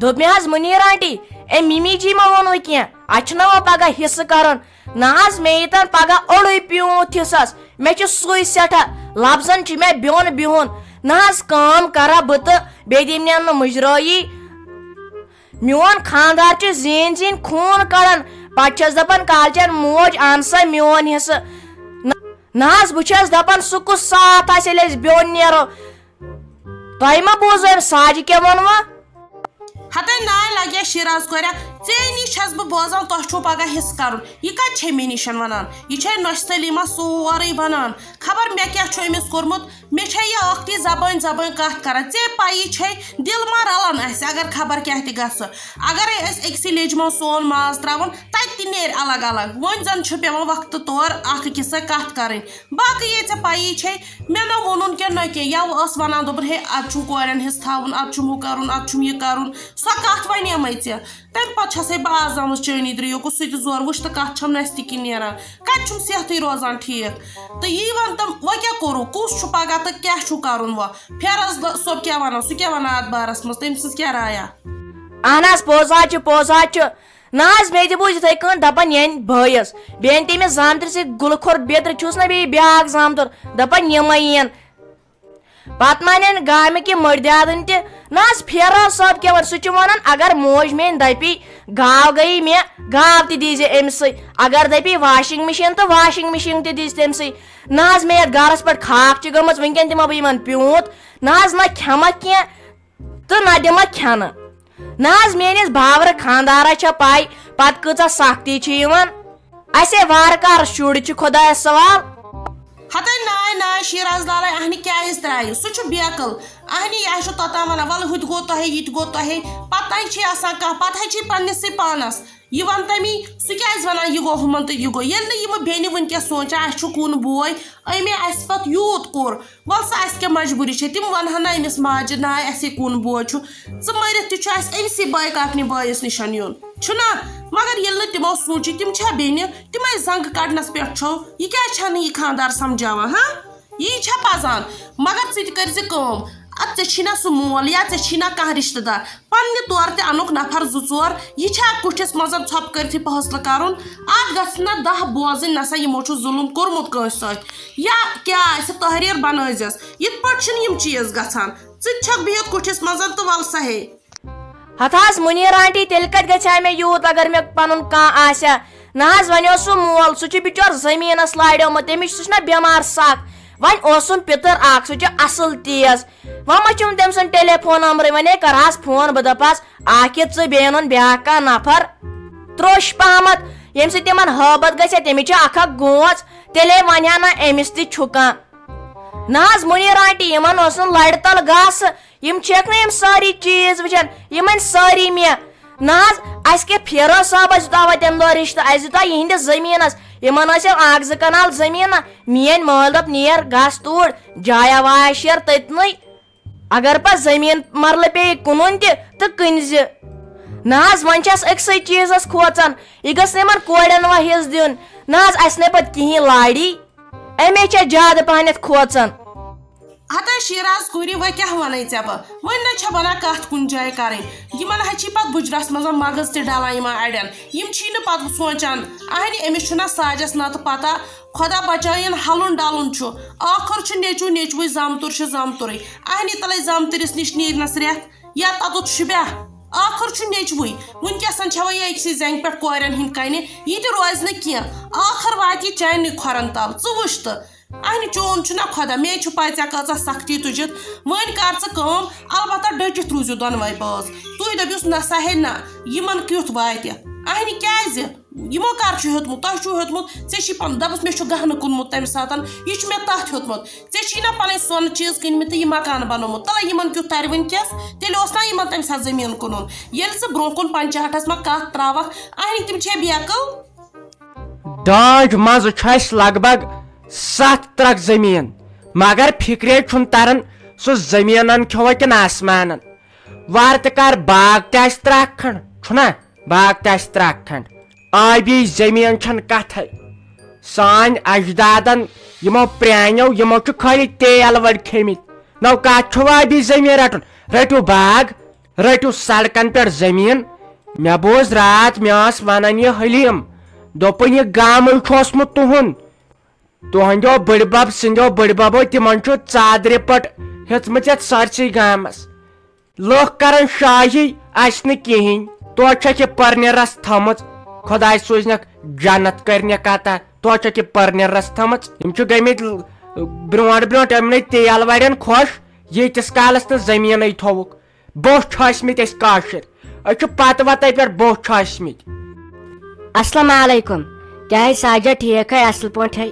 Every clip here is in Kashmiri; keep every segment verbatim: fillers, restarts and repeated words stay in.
دوٚپ مےٚ حظ، "منیٖر آنٹی، أمۍ مِمی جی ما ووٚنوٕ کینٛہہ؟ اَتہِ چھُنہ وۄنۍ پگاہ حصہٕ کرُن؟" نہ حظ، مےٚ ییٖتن پگاہ اوٚڑُے پیوٗنت حصس، مےٚ چھُ سُے سٮ۪ٹھاہ۔ لفظن چھُ مےٚ بیوٚن بِہُن۔ نہ حظ، کٲم کرا بہٕ تہٕ بیٚیہِ دِمہٕ نہٕ مُجرٲیی۔ میون خاندار چھُ زیٖنۍ زیٖنۍ خوٗن کڑان۔ پتہٕ چھَس دپان، "کالچن موج، اَن سا میون حصہٕ۔" نہ، نہ حظ، بہٕ چھَس دپان، سُہ کُس ساتھ آسہِ، ییٚلہِ أسۍ بیوٚن نیرو؟ تۄہہِ ما بوٗزوٕ أمۍ ساجہِ کیٛاہ ووٚنوٕ؟ ہتے ناے لگیا شیراز کوریا، ژے نِش چھَس بہٕ بوزان، تۄہہِ چھُو پگاہ حصہٕ کرُن۔ یہِ کتہِ چھے مےٚ نِش ونان؟ یہِ چھے نۄشہِ سلیمہ سورُے ونان۔ خبر مےٚ کیٛاہ چھُ أمِس کوٚرمُت؟ مےٚ چھےٚ یہِ ٲختی زبٲنۍ زبٲنۍ کتھ کران۔ ژےٚ پَیی چھے، دِل ما رلان اَسہِ، اگر خبر کیٛاہ تہِ گژھِ۔ اگرے أسۍ أکسٕے لیٚجہِ منٛز سون ماز ترٛاوون، تَتہِ تہِ نیرِ الگ الگ۔ وۄنۍ زن چھُ پٮ۪وان وقتہٕ طور اکھ أکِس سۭتۍ کتھ کرٕنۍ۔ باقٕے یے ژےٚ پَیی چھے، مےٚ نہ ووٚنُن کینٛہہ نہ کینٛہہ۔ یَوٕ ٲس ونان، دوٚپُن، "ہے، ادٕ چھُم کورٮ۪ن حصہٕ تھاوُن، ادٕ چھُم ہُہ کرُن، ادٕ چھُم یہِ کرُن۔" سۄ کتھ ونے مےٚ ژےٚ۔ تمہِ پتہٕ چھسے بہٕ آز آمٕژ چٲنی درٛیو کُن، سُہ تہِ زورٕ وٕچھ تہٕ کتھ چھم نستہِ کِنۍ نیران۔ کتہِ چھُم صحتٕے روزان ٹھیٖک؟ تہٕ یی ون تم، وۄنۍ کیٛاہ کوٚرُو؟ کُس چھُ پگاہ تہٕ کیٛاہ چھُ کرُن وۄنۍ؟ فیروز صٲب کیٛاہ ونان؟ سُہ کیٛاہ ونان اتھ بارس منٛز؟ تٔمۍ سٕنٛز کیٛاہ رایا؟ اہن حظ، پوٚز حظ چھُ، پوٚز حظ چھُ۔ نہ حظ، مےٚ تہِ بوٗز یِتھے کٔنۍ دپان یِہنٛدِ بٲیِس۔ بیٚیہِ أنۍ تٔمِس زامتٕرۍ سۭتۍ گُلہٕ کھوٚر بیترِ، چھُس نہ بیٚیہِ بیٛاکھ زامتُر، دپان یِمے یِن۔ پتہٕ مانن گامٕکۍ یِم مٔردیادن تہِ۔ نہ حظ، فیروز صٲب کیٛاہ وَنہِ؟ سُہ چھُ وَنان، اگر موج میٛٲنۍ دَپی، "گاو گٔیی مےٚ، گاو تہِ دیٖزِ أمۍ سٕے"، اگر دَپی، "واشنگ مِشیٖن"، تہٕ واشنگ مِشیٖن تہِ دیٖزِ تٔمۍ سٕے۔ نہ حظ، مےٚ یَتھ گَرَس پٮ۪ٹھ خاک چھِ گٔمٕژ، وٕنکٮ۪ن دِمہٕ بہٕ یِمَن پیوٗنٛت۔ نہ حظ، نہ کھٮ۪مَکھ کینٛہہ تہٕ نہ دِمَکھ کھٮ۪نہٕ۔ نہ حظ، میٛٲنِس بابرٕ خانٛدارَس چھےٚ پَے، پَتہٕ کۭژاہ سختی چھِ یِوان۔ اسے وارٕ کارٕ شُرۍ چھِ خۄدایس سوال۔ ہتے ناے ناے شیراز لالے، اہنہِ کیازِ ترایہِ؟ سُہ چھُ بیقل۔ اہنہِ یہِ آسہِ توٚتام ونان، "ولہٕ ہُہ تہِ گوٚو تۄہے، یہِ تہِ گوٚو تۄہے۔" پتہٕ چھِ آسان کانٛہہ، پتہٕ چھِ پننِسٕے پانس۔ یہِ ون تمی، سُہ کیازِ ونان، "یہِ گوٚو ہُمن تہٕ یہِ گوٚو"؟ ییٚلہِ نہٕ یِمہٕ بیٚنہِ وٕنکیٚس سونٛچان، اسہِ چھُ کُن بوے، أمۍ اسہِ پتہٕ یوٗت کوٚر، وَل سا، اَسہِ کیٛاہ مجبوٗری چھےٚ؟ تِم وَنہٕ ہن نہٕ أمِس ماجہِ، "نہ، اَسے کُن بوے چھُ، ژٕ مٔرِتھ تہِ چھُ اَسہِ أمۍسٕے بٲے کاکنہِ بٲیِس نِش یُن"، چھُنہ؟ مگر ییٚلہِ نہٕ تِمو سوٗنٛچُے، تِم چھا بیٚنہِ؟ تِمَے زنٛگہٕ کَڑنَس پٮ۪ٹھ چھو۔ یہِ کیٛازِ چھَنہٕ یہِ خانٛدار سَمجھاوان، ہاں؟ یی چھا پَزان؟ مگر ژٕ تہِ کٔرۍ زِ کٲم، اَدٕ ژےٚ چھی نہ سُہ مول یا ژےٚ چھی نہ کانٛہہ رِشتہٕ دار، پننہِ طور تہِ انُکھ نفر زٕ ژور۔ یہِ چھا کُٹھِس منٛز ژھۄپہٕ کٔرتھٕے فٲصلہٕ کرُن؟ اتھ گژھِ نہ دہ بوزٕنۍ، نسا یِمو چھُ ظلم کوٚرمُت کٲنٛسہِ سۭتۍ۔ یا کیٛاہ آسہِ تحریر بنٲوزٮ۪س؟ یِتھ پٲٹھۍ چھِنہٕ یِم چیٖز گژھان۔ ژٕ تہِ چھکھ بِہِتھ کُٹھِس منٛز تہٕ ول سا ہے۔ ہتہٕ حظ مُنیر آنٹی، تیٚلہِ کتہِ گژھِ ہا مےٚ یوٗت اگر مےٚ پنُن کانٛہہ آسہِ ہا؟ نہ حظ، وۄنۍ اوس سُہ مول، سُہ چھُ بِچور زٔمیٖنس لاریومُت، تٔمِس چھُ، سُہ چھُنہ بٮ۪مار سخ۔ وۄنۍ اوسُم پِتٕر اکھ، سُہ چھُ اصل تیز۔ وۄنۍ ما چھُم تٔمۍ سُنٛد ٹیلی فون نمبرٕے، وۄنۍ ہے کرہس فون، بہٕ دپہس، آکھِ ژٕ بیٚیہِ اَنُن بیٛاکھ کانٛہہ نفر تروٚش پہمتھ، ییٚمہِ سۭتۍ تِمن ہٲبتھ گژھِ ہا، تٔمِس چھِ اکھ اکھ گونٛژ، تیٚلے ونہِ ہا نہ أمِس تہِ چھُ کانٛہہ۔ نہ حظ، مُنیٖر آنٹی، یِمن اوس نہٕ لرِ تل گاسہٕ، یِم چھِکھ نہٕ یِم سٲری چیٖز وٕچھان، یِم أنۍ سٲری مےٚ۔ نہ حظ، اسہِ کیٛاہ فیروز صٲبس دیُتاوا تمہِ دۄہ رشتہٕ، اسہِ دیُتاوا یِہنٛدِس زٔمیٖنس، یِمن ٲسۍ اکھ زٕ کنال زٔمیٖنہ، میٲنۍ مٲلۍ دوٚپ، "نیر گژھ توٗرۍ، جایا وایا شیر تٔتنٕے۔" اگر پتہٕ زٔمیٖن مرلہٕ پیٚیہِ کٕنُن تہِ تہٕ کٕنۍ زِ۔ نہ حظ، وۄنۍ چھس أکسٕے چیٖزس کھوژان، یہِ گٔژھ نہٕ یِمن کورٮ۪ن وۄنۍ حصہٕ دیُن۔ نہ حظ، اسہِ نَے پتہٕ کِہیٖنۍ لاڑی، اَمے چھےٚ زیادٕ پہنتھ کھوژان۔ ہتے شیراز کوٗری، وۄنۍ کیٛاہ وَنَے ژےٚ بہٕ؟ وۄنۍ نہ چھےٚ بنان کَتھ کُنہِ جایہِ کَرٕنۍ۔ یِمن حظ چھی پتہٕ بُجرس منٛز مغز تہِ ڈلان یِمن اَڑٮ۪ن۔ یِم چھی نہٕ پتہٕ سونٛچان، اہنہِ أمِس چھُنہ ساجس نتہٕ پتہ۔ خۄدا بچٲیِن، ہلُن ڈلُن چھُ۔ ٲخٕر چھُ نیٚچوٗ نیٚچوٕے، زامتُر چھُ زامتُرٕے۔ اہنہِ تلے زامتٕرِس نِش نیرنس رٮ۪تھ یا تتُتھ شُبہ۔ ٲخٕر چھُ نیٚچوٕے۔ وٕنکیٚسن چھےٚ وۄنۍ یہِ أکسٕے زنٛگہِ پٮ۪ٹھ کورٮ۪ن ہِنٛدۍ کنہِ۔ یہِ تہِ روزِ نہٕ کینٛہہ۔ ٲخٕر واتہِ یہِ چانہِ کھۄرن تل۔ ژٕ وٕچھ تہٕ۔ اہنہِ چون چھُنہ خۄدا، مے چھُ پَے ژےٚ کۭژاہ سختی تُجِتھ۔ وۄنۍ کر ژٕ کٲم، البتہ ڈٔٹِتھ روٗزِو دۄنوَے بٲژ۔ تُہۍ دٔپِوس، "نہ سا ہے نہ، یِمن کیُتھ واتہِ؟" اہنہِ کیٛازِ؟ یِمو کر چھُ ہیوٚتمُت؟ تۄہہِ چھُو ہیوٚتمُت، ژےٚ چھی پَنُن، دَپُس، "مےٚ چھُ گہنہٕ کُنمُت تَمہِ ساتَن، یہِ چھُ مےٚ تَتھ ہیوٚتمُت، ژےٚ چھی نہ پَنٕنۍ سۄنہٕ چیٖز کٕنمٕتۍ تہٕ یہِ مکان بَنومُت، تَلے یِمَن کیُتھ تَرِ وٕنکیٚس؟" تیٚلہِ اوس نہ یِمَن تَمہِ ساتہٕ زٔمیٖن کٕنُن، ییٚلہِ ژٕ برونٛہہ کُن پنچاہٹھَس منٛز کَتھ ترٛاوَکھ؟ اہنہِ تِم چھے بیقل؟ دانٛج منٛز چھُ اَسہِ لگ بگ ستھ ترکھ زٔمیٖن، مگر فِکرے چھُنہٕ تران سُہ زٔمیٖنَن کھیوٚوا کِنہٕ آسمانَن۔ وارٕ تہِ کر باغ تہِ آسہِ ترکھ کھنٛڈ، چھُنہ؟ باغ تہِ آسہِ ترکھ کھنٛڈ۔ آبی زٔمیٖن چھَنہٕ کتھے۔ سانۍ اجدادن یِمو پرٛانیو، یِمو چھُ خٲلی تیل وٲلۍ کھیٚمٕتۍ۔ نو کتھ چھُ آبی زٔمیٖن رٹُن؟ رٔٹِو باغ۔ رٔٹِو سڑکن پٮ۪ٹھ زٔمیٖن۔ مےٚ بوز راتھ، مےٚ ٲس ونان یہِ حلیٖم، دوٚپُن، "یہِ گامٕے چھُ اوسمُت تُہُنٛد، تُہنٛدیو بٔڈۍ بب سٕنٛدیو بٔڈۍ ببو، تِمن چھُ ژادرِ پٔٹ ہیژمٕژ یتھ سٲرسٕے گامس۔ لُکھ کرن شاہی، اسہِ نہٕ کِہینۍ۔ توتہِ چھکھ یہِ پٔرنہِ رژھ تھٲومٕژ، خۄداے سوٗزنکھ جنت کرنہِ قطع، توتہِ چھکھ یہِ پٔرنہِ رژھ تھٲومٕژ۔" یِم چھِ گٔمٕتۍ برونٛٹھ برونٛٹھ یِمنٕے تیل وڑٮ۪ن خۄش، ییٖتِس کالس نہٕ زٔمیٖنٕے تھووُکھ۔ بوٚچھ چھِ ٲسمٕتۍ أسۍ کٲشِر، أسۍ چھِ پتہٕ وتے پٮ۪ٹھ بوٚچھ چھِ ٲسمٕتۍ۔ السلام علیکم۔ کیٛاہ ہے ساجہ، ٹھیٖک ہے، اصل پٲٹھۍ ہے؟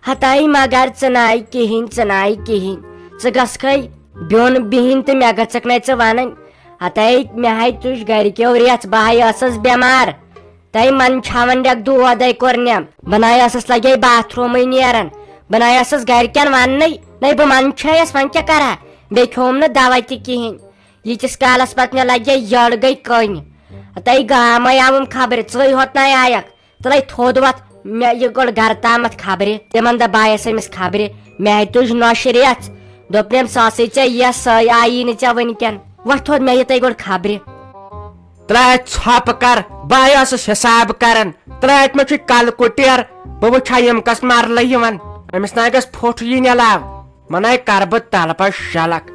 ہتاے مگر ژٕ ناے کِہینۍ، ژٕ ناے کِہینۍ۔ ژٕ گژھکھے بیوٚن بِہِنۍ تہٕ مےٚ گژھکھ نَے ژٕ ونٕنۍ۔ ہتاے مےٚ ہے تُج گرِکیو ریژھ، بہٕ ہے ٲسٕس بٮ۪مار۔ تَے من چھاون ڈٮ۪کھ دود ہے کوٚرنٮ۪م۔ بہٕ نَے ٲسٕس لگے باتھ رومٕے نیران۔ بہٕ نَے ٲسٕس گرِکٮ۪ن وننٕے۔ نَے بہٕ من چھیس، وۄنۍ کیٛاہ کرٕ ہا؟ بیٚیہِ کھیوم نہٕ دوا تہِ کِہینۍ۔ ییٖتِس کالس پتہٕ مےٚ لگے یٔڑ گٔے کٔنۍ۔ تَے گامے آوُم خبرِ، ژٕے ہوت نَے آیکھ۔ تہٕ لَے تھوٚد وۄتھ مےٚ یہِ گۄڈٕ گرٕ تامتھ خبرِ۔ تِمن دَپ بایس أمِس خبرِ، مےٚ ہے تُج نۄشہِ ریژھ۔ دوٚپنم، "سۄ ٲسٕے ژےٚ یس، سۄے آیی نہٕ ژےٚ وٕنکٮ۪ن۔" وۄتھ تھوٚد مےٚ یہِ تَے گۄڈٕ خبرِ۔ ترٛٲوِتھ ژھۄپہٕ کر، بہٕ ہے اوسُس حساب کران۔ ترٛٲوِتھ مےٚ چھُ کلہٕ کُٹیر، بہٕ وٕچھٕ ہا یِم کس مرلہٕ یِوان۔ أمِس نہ گژھِ پھوٚٹھ یِنۍ علاوٕ۔ مناے کر بہٕ تلہٕ پتہٕ شلک۔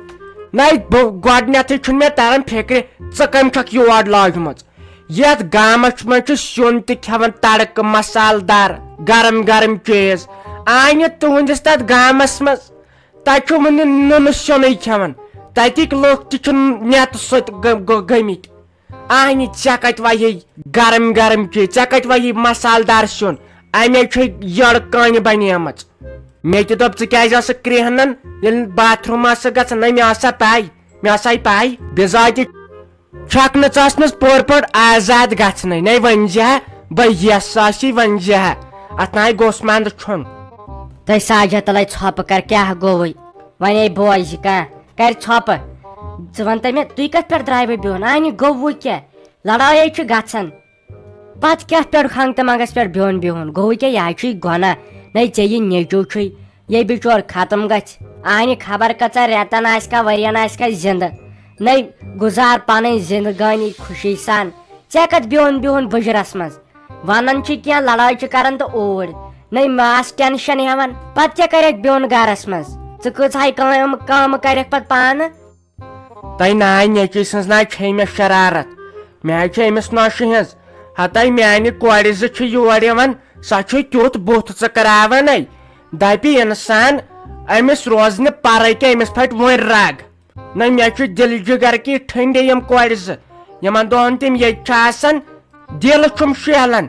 نَے بہٕ گۄڈٕنیتھٕے چھُنہٕ مےٚ تران فکرِ، ژٕ کٔمۍ چھکھ یور لٲجمٕژ؟ یتھ گامس منٛز چھُ سیُن تہِ کھٮ۪وان تڑکہٕ مسالہٕ دار، گرم گرم چیٖز۔ آنہِ تُہنٛدِس تتھ گامس منٛز، تتہِ چھُ وُنہِ نُنہٕ سیُنٕے کھٮ۪وان۔ تتِکۍ لُکھ تہِ چھِ نٮ۪تہٕ سۭتۍ گٔ-، گٔ-، گٔمٕتۍ۔ آہنہِ، ژےٚ کتہِ وہی گرم گرم چیٖز، ژےٚ کتہِ وہی مسالہٕ دار سیُن؟ امے چھے یٔڑ کانہِ بنیمٕژ۔ مےٚ تہِ دوٚپ، ژٕ کیازِ ٲسٕکھ کرٛیہنان ییٚلہِ باتھ روٗم ٲسٕکھ گژھان؟ نہ، مےٚ ٲس سا پاے، مےٚ ٲس سا پاے۔ بِذاتِ چھکھ نہٕ ژٕ ٲسمٕژ پوٗرٕ پٲٹھۍ آزاد گژھنٕے۔ نَے ؤنۍ زِ ہا، بہٕ یس سٲسی ؤنۍ زِ ہا۔ اتھ ناے گوٚژھ منٛدٕ چھُن۔ تۄہہِ ساجہ تلے ژھۄپہٕ کر، کیٛاہ گوٚوُے؟ وۄنۍ ہے بوزِ کانٛہہ، کرِ ژھۄپہٕ۔ ژٕ وَن تہٕ مےٚ، تُہۍ کَتھ پٮ۪ٹھ درٛاے وۄنۍ بیوٚن؟ اَہنہِ گوٚو وۄنۍ کیٛاہ؟ لڑٲے ہے چھِ گژھان۔ پتہٕ کیٛاہ پٮ۪ٹھ خنٛگ تہٕ منٛگس پٮ۪ٹھ بیوٚن بِہُن؟ گوٚو کیٛاہ؟ یہِ ہا چھُے گۄناہ۔ نَے ژےٚ یہِ نیٚچوٗ چھُے، یے بِچور ختم گژھِ۔ اَہنہِ خبر کۭژاہ رٮ۪تن آسہِ کانٛہہ، ؤرین آسہِ کانٛہہ زِندٕ۔ نَے گُزار پنٕنۍ زندگٲنی خوشی سان۔ ژےٚ کتھ بیوٚن بِہُن بُجرس منٛز؟ ونان چھِ کینٛہہ، لڑٲے چھِ کران تہٕ اوٗرۍ۔ نَے ماس ٹینشن ہٮ۪وان، پتہٕ کیٛاہ کرٮ۪کھ بیوٚن گرس منٛز؟ ژٕ کۭژاہ کٲم، کٲمہٕ کرٮ۪کھ پتہٕ پانہٕ؟ تۄہہِ ناے نیٚچوۍ سٕنٛز ناے چھے مےٚ شرارت، مےٚ حظ چھِ أمِس نۄشہِ ہٕنٛز۔ ہتاے میانہِ کورِ زٕ چھِ یور یِوان، سۄ چھُ تیُتھ بُتھ ژٕ کرٛاونے۔ دپہِ انسان، أمِس روزنہٕ پرے کینٛہہ، أمِس پھٹہِ وۄنۍ رگ۔ نہ، مےٚ چھُ دِل جگر کی ٹھنڈے یِم کورِ زٕ۔ یِمن دۄہن تِم ییٚتہِ چھِ آسان، دِل چھُم شیہلان۔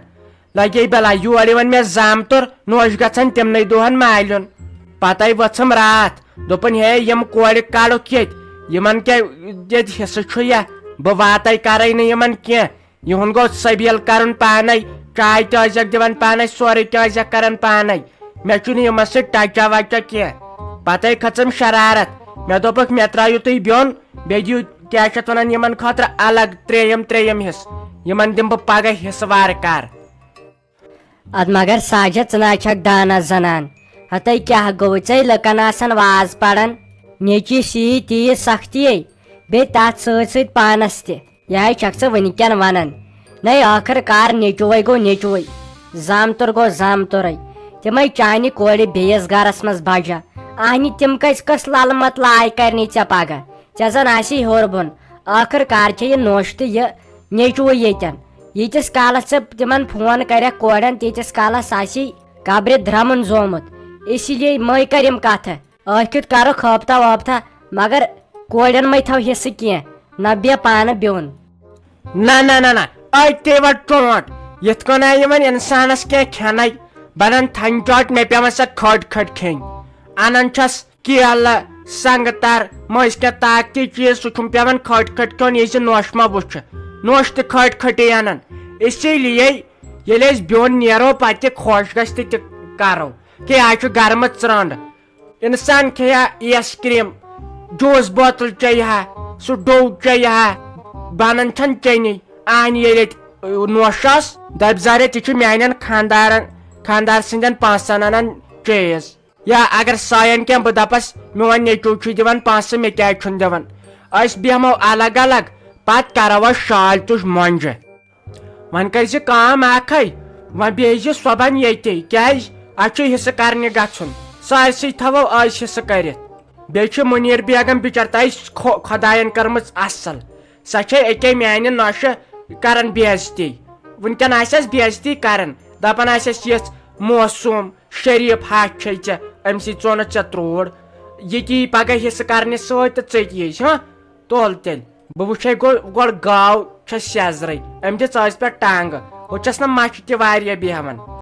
لگے بلا یور یِوان مےٚ زامتُر، نوش گژھان تِمنٕے دۄہن مالیُن۔ پتے ؤژھٕم راتھ، دوٚپُن، ہے، یِم کورِ کڑُکھ ییٚتہِ، یِمن کیٛاہ ییٚتہِ حصہٕ چھُ یا؟ بہٕ واتے کرے نہٕ یِمن کینٛہہ۔ یِہُنٛد گوٚو سبیل کرُن پانے، چاے تہِ ٲسۍزٮ۪کھ دِوان پانے، سورُے کینٛہہ ٲسۍزٮ۪کھ کران پانے۔ مےٚ چھُنہٕ یِمن سۭتۍ ٹچا وچا کینٛہہ۔ پتے کھٔژٕم شرارت۔ مےٚ دوٚپُکھ، مےٚ ترٛٲیِو تُہۍ بیوٚن، بیٚیہِ دِیِو، کیٛاہ چھِ اتھ ونان، یِمن خٲطرٕ الگ ترٛیٚیِم ترٛیٚیِم حصہٕ۔ یِمن دِمہٕ بہٕ پگاہ حصہٕ وارٕ کار۔ اد مگر ساجد، ژٕ نہ چھکھ دانا زنان۔ ہتے کیٛاہ گوٚو، ژے لُکن آسن واز پران۔ نیٚچوِس یی تیٖژ سختی، بیٚیہِ تتھ سۭتۍ سۭتۍ پانس تہِ۔ یہے چھکھ ژٕ وٕنکٮ۪ن ونان۔ نے ٲخٕر کار نیٚچوے گوٚو نیٚچوے، زامتُر گوٚو زامتُرے۔ تِمے چانہِ کورِ بیٚیِس گرس منٛز بجا۔ اہنہِ تِم کٔژ کٔژ للہٕ مت لایہِ کرنی ژےٚ پگاہ؟ ژےٚ زن آسی ہیوٚر بۄن۔ ٲخٕر کار چھےٚ یہِ نوٚش تہٕ یہِ نیٚچوٗ ییٚتٮ۪ن۔ ییٖتِس کالس ژٕ تِمن فون کرکھ کورٮ۪ن، تیٖتِس کالس آسی قبرِ درٛمُن زومُت۔ اسی لیے مے کر یِم کتھٕ۔ ٲکھِتھ کرو خٲبتہ وٲبتہ، مگر کورٮ۪ن مے تھاو حصہٕ کینٛہہ، نہ بیٚہہ پانہٕ بیوٚن۔ نہ، نہ، نہ، نہ، أتۍ وٹ ٹونٹ۔ یِتھ کٔنۍ آے یِمن انسانس کینٛہہ کھٮ۪نے، بنان تھنہِ چاٹ، مےٚ پٮ۪وان سۄ کھٔٹ کھٔٹ کھیٚنۍ۔ انان چھس کیلہٕ، سنگتر، مٔنٛزۍ کینٛہہ طاقتی چیٖز، سُہ چھُم پٮ۪وان کھٔٹۍ کھٔٹۍ کھیوٚن، یہِ زِ نوٚش ما وٕچھِ۔ نوٚش تہِ کھٔٹۍ کھٔٹی انان۔ اسی لیے ییٚلہِ أسۍ بیوٚن نیرو، پتہٕ تہِ خۄش گژھِ تہٕ تہِ کرو۔ کیٛاہ، آز چھُ گرمہٕ ژرٛنٛڈ۔ انسان کھیٚیہِ ہا ایس کریم، جوٗس بوتل چیٚیہِ ہا، سُہ ڈوٚو چیٚیہِ ہا، بنان چھَنہٕ چیٚنی۔ اہنہِ ییٚلہِ ییٚتہِ نوٚش ٲس، دَپہِ زارے، تہِ چھُ میانٮ۪ن خاندارن، خاندار سٕنٛدٮ۪ن پونٛسن انان چیٖز۔ یا اگر ساین کینٛہہ، بہٕ دپس، میون نیٚچو چھُے دِوان پونٛسہٕ، مےٚ کیازِ چھُنہٕ دِوان؟ أسۍ بیٚہمو الگ الگ، پتہٕ کرو أسۍ شالہِ تُج مۄنجہِ۔ وۄنۍ کٔرۍ زِ کٲم اکھے، وۄنۍ بیٚہہ زِ صۄبحن ییٚتے، کیازِ اَسہِ چھُ حصہٕ کرنہِ گژھُن۔ سٲرسٕے تھاوو أسۍ حصہٕ کٔرِتھ۔ بیٚیہِ چھِ مُنیٖر بیگم بِچٲر تۄہہِ خۄ-، خۄداین کٔرمٕژ اصل۔ سۄ چھے أکے میانہِ نۄشہِ کران بے عزتی۔ وٕنکیٚن آسٮ۪س بے عزتی کران، دپان آسٮ۪س، یِژھ معصوم شریف ہش چھے ژےٚ، أمۍ سٕے ژوٚنُتھ ژےٚ تروڑ۔ یہِ تہِ یی پگاہ حصہٕ کرنہِ سۭتۍ تہٕ ژٔٹۍ یی، ہاں؟ تُل تیٚلہِ، بہٕ وٕچھے گۄ-، گۄڈٕ گاو چھس سیزرٕے، أمۍ دِژ أزۍ پٮ۪ٹھ ٹانگہٕ، ہُہ چھس نہٕ مچھِ تہِ واریاہ بیہوان۔